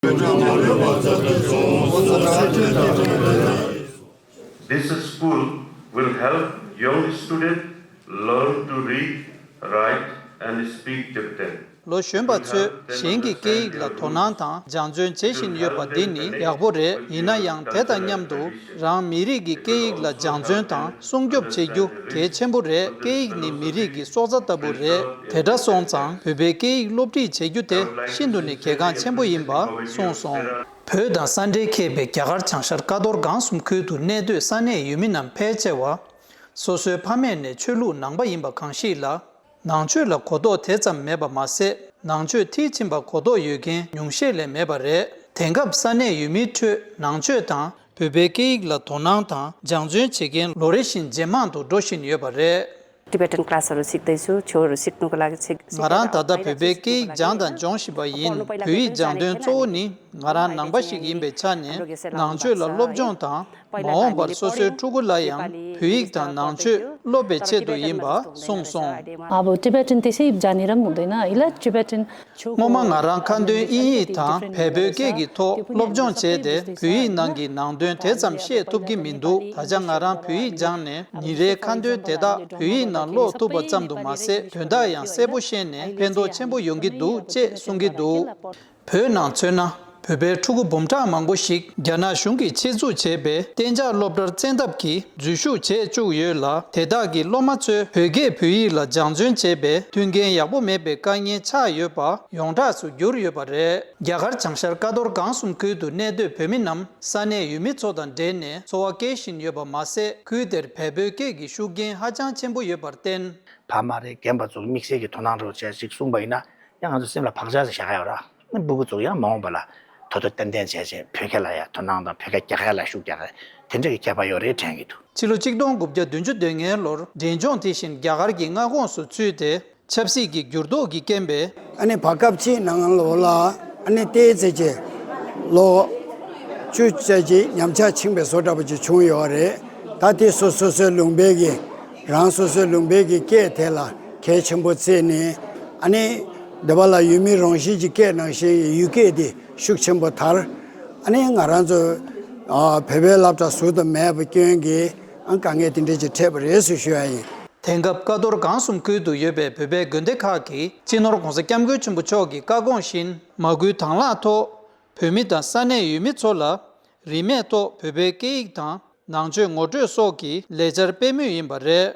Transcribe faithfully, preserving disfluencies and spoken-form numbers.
This school will help young students learn to read, write, and speak Tibetan. ལོ་གཞོན་པ་ཚོས་གཞན་གྱི་སྐད་ཡིག་ལ་དོ་སྣང་དང་སྦྱང་བརྩོན་བྱེད་བཞིན་ཡོད་པ་འདི་ནི་ཡག་པོ་རེད། ཡིན་ན་ཡང་དེ་དང་མཉམ་དུ་རང་མི་རིགས་ཀྱི་སྐད་ཡིག་ལ་སྦྱང་བརྩོན་དང་སྲུང་སྐྱོབ་བྱེད་རྒྱུ་གལ་ཆེན་པོ་རེད། སྐད་ཡིག་ནི་མི་རིགས་ཀྱི་སྲོག་རྩ་ལྟ་བུ་རེད། དེ་འདྲ་སོང་ཙང་བོད་པའི་སྐད་ཡིག་སློབ་ཁྲིད་བྱེད་རྒྱུ་དེ་ཤིན་ཏུ་ནས་གལ་འགངས་ཆེན་པོ་ཡིན་པ་གསུངས་སོང་། བོད་དང་ས་འབྲེལ་ཁེལ་པའི་རྒྱ་གར་བྱང་ཤར་ཀ་རྡོར་སྒང་གསུམ་ཁུལ་དུ་གནས་སྡོད་ས་གནས་ཡུལ་མི་རྣམས་ཕལ་ཆེ་བ། སོ་སོའི་ཕ་མེས་ནས་ཆོས་ལུགས་ནང་པ་ཡིན་པ་གང་ཞིག་ལ། ནང་ཆོས་ལ་གོ་རྟོགས་དེ་ཙམ་མེད་པ་མ་ཟད། ནང་ཆོས་མཐིལ་ཕྱིན་པ་གོ་རྟོགས་ཡོད་མཁན་ཉུང་ཤས་ལས་མེད་པ་རེད། དེང་སྐབས་ས་གནས་ཡུལ་མིའི་ཁྲོད་ནང་ཆོས་དང་བོད་པའི་སྐད་ཡིག་ལ་དོ་སྣང་དང་སྦྱང་བརྩོན་བྱེད་མཁན་ལོ་རེ་བཞིན་ཇེ་མང་དུ་འགྲོ་བཞིན་ཡོད་པ་རེད། Tibetan क्लासहरू सिक्दैछु, छेउहरू सिक्नुको लागि सिक- ང་རང་ད་ལྟ་བོད་པའི་སྐད་ཡིག་སྦྱང་དང་སྦྱོང་བཞིན་པ་ཡིན། བོད་ཡིག་སྦྱང་དོན་གཙོ་བོ་ནི་ང་རང་ནང་པ་ཞིག་ཡིན་པའི་ཆ་ནས་ནང་ཆོས་ལ་སློབ་སྦྱོང་དང་། མ་འོངས་པར་སོ་སོའི་ཕྲུ་གུ་ལ་ཡང་བོད་ཡིག་དང་ནང་ཆོས་སློབ་པའི་ཆེད་དུ་ཡིན་པ་གསུངས་སོང་། अब टिबेटन त्यसै जानेर पनि हुँदैन, होइन? टिबेटन छेउको སྔོན་མ་ང་རང་ཁ་འདོན་དབྱིན་ཡིག་དང་བལ་པོའི་སྐད་ཀྱི་ཐོག་སློབ་སྦྱོང་བྱས་ཏེ་བོད་ཡིག་ནང་གི་ནང་དོན་དེ་ཙམ་ཤེས་ཐུབ་ཀྱི་མི་འདུག་ད་ཆ་ང་རང་བོད་ཡིག་སྦྱངས་ནས་ཉིན་རེའི་ཁ་འདོན་དེ་དག་བོད་ཡིག་ནང་ཀློག་ཐུབ་པ་ཙམ་དུ་མ་ཟད་དོན་དག་ཡང་གསལ་པོ་ཤེས་ནས་ཕན་ཐོགས་ཆེན་པོ་ཡོང་གི་འདུག་ཅེས་གསུང་གི་འདུག་བོད་ནང་མཚོན་ན། བོད་པའི་ཕྲུ་གུ་འབུམ་ཕྲག་མང་པོ་ཞིག་རྒྱ་ནག་གཞུང་གིས་ཆེད་འཛུགས་བྱས་པའི་གཏན་འཇགས་སློབ་གྲྭར་བཙན་ཐབས་ཀྱིས་འཛུལ་ཞུགས་བྱས་བཅུག་ཡོད་ལ། དེ་དག་གི་སློབ་མ་ཚོས་བོད་སྐད་བོད་ཡིག་ལ་སྦྱང་བརྩོན་བྱས་པས་མཐུན་རྐྱེན་ཡག་པོ་མེད་པའི་དཀའ་ངལ་ཆགས་ཡོད་པ་ཡོངས་གྲགས་སུ་གྱུར་ཡོད་པ་རེད། རྒྱ་གར་བྱང་ཤར་ཀ་རྡོར་སྒང་གསུམ་ཁུལ་དུ་གནས་སྡོད་བོད་མི་རྣམས་ས་གནས་ཡུལ་མི་ཚོ་དང་འབྲེལ་ནས་འཚོ་བ་སྐྱེལ་བཞིན་ཡོད་པ་མ་ཟད། ཁུལ་དེར་བལ་པོའི་སྐད་ཀྱི་ཤུགས་རྐྱེན་ཧ་ཅང་ཆེན་པོ་ཡོད་པར་བརྟེན། ཕ་མ་རེད། རྒན་པ་ཚོ་དམིགས་བསལ་གྱི་དོ་སྣང་རོགས་བྱས་ཅིག་གསུངས་པ་ཡིན་ན། ཡང་ང་ཚོ་སེམས་ལ་བག་ཆགས་ཤིག་བཞག་ཡ་ཡོད་ར། ཨ་ནི་སྤུ་གུ་ཚོ་ཡང་མ་འོངས་པ་ལ་ཐོ་ཐོ་ཏན་ཏན་བྱས་བྱས་བོད་སྐད་ལ་ཡ་དོ་སྣང་དང་བོད་སྐད་རྒྱག་ཡ་ལ་ཤུགས་རྒྱག་ཡ་དེ་འདྲ་གི་ཁྱད་པར་ཡོད་རེད་དྲན་གྱི་འདུག་ཕྱི་ལོ་གཅིག་སྟོང་དགུ་བརྒྱ་བདུན་ཅུ་དོན་ལྔའི་ལོར་འབྲས་ལྗོངས་དེ་བཞིན་རྒྱ་གར་གྱི་མངའ་ཁོངས་སུ་ཚུད་དེ་ཆབ་སྲིད་ཀྱི་འགྱུར་ལྡོག་གི་རྐྱེན་པས། ཨ་ནི་བར་སྐབས་ཅིག་ནང་ལོགས་ལ་ཨ་ནི་ཏོག་ཙམ་ཅིག་ལོ་བཅུ་ཙམ་ཅིག་ཉམས་ཆག་ཕྱིན་པའི་བཟོ་འདྲ་པོ་ཅིག་བྱུང་ཡོད་རེད། ད་དེ་སོ་སོ་སོའི་ལུང་པའི་གི་རང་སོ་སོའི་ལུང་པའི་གི་སྐད་དེ་ལ་གལ་ཆེན་པོ་བརྩིས་ནས། ཨ་ནི་འདི་པ་ལ་ཡུལ་མི་རང་བཞིན་གྱི་སྐད་ནང་བཞིན་ཡུལ་སྐད་དེ་ཤུགས་ཆེན་པོ་དར། ཨ་ནི་ང་རང་ཚོ་ཨ་བོད་པའི་སློབ་གྲྭ་ཟུར་དུ་མེད་པའི་སྐྱོན་གྱིས་ཨ་དཀའ་ངལ་དེ་འདྲ་ཅིག་འཕྲད་པ་རེད་ཟེར་ཞུ་ཡ་ཡིན། དེང་སྐབས་ཀ་རྡོར་སྒང་གསུམ་ཁུལ་དུ་ཡོད་པའི་བོད་པའི་དགོན་སྡེ་ཁག་གིས་སྤྱི་ནོར་༧གོང་ས་༧སྐྱབས་མགོན་ཆེན་པོ་མཆོག་གི་བཀའ་དགོངས་བཞིན་མ་སྐུལ་དང་བླངས་ཐོག་བོད་མི་དང་ས་གནས་ཡུལ་མི་ཚོ་ལ་རིན་མེད་ཐོག་བོད་པའི་སྐད་ཡིག་དང་ནང་ཆོས་ངོ་སྤྲོད་སོགས་ཀྱི་ལས་འཆར་སྤེལ་མུས་ཡིན་པ་རེད།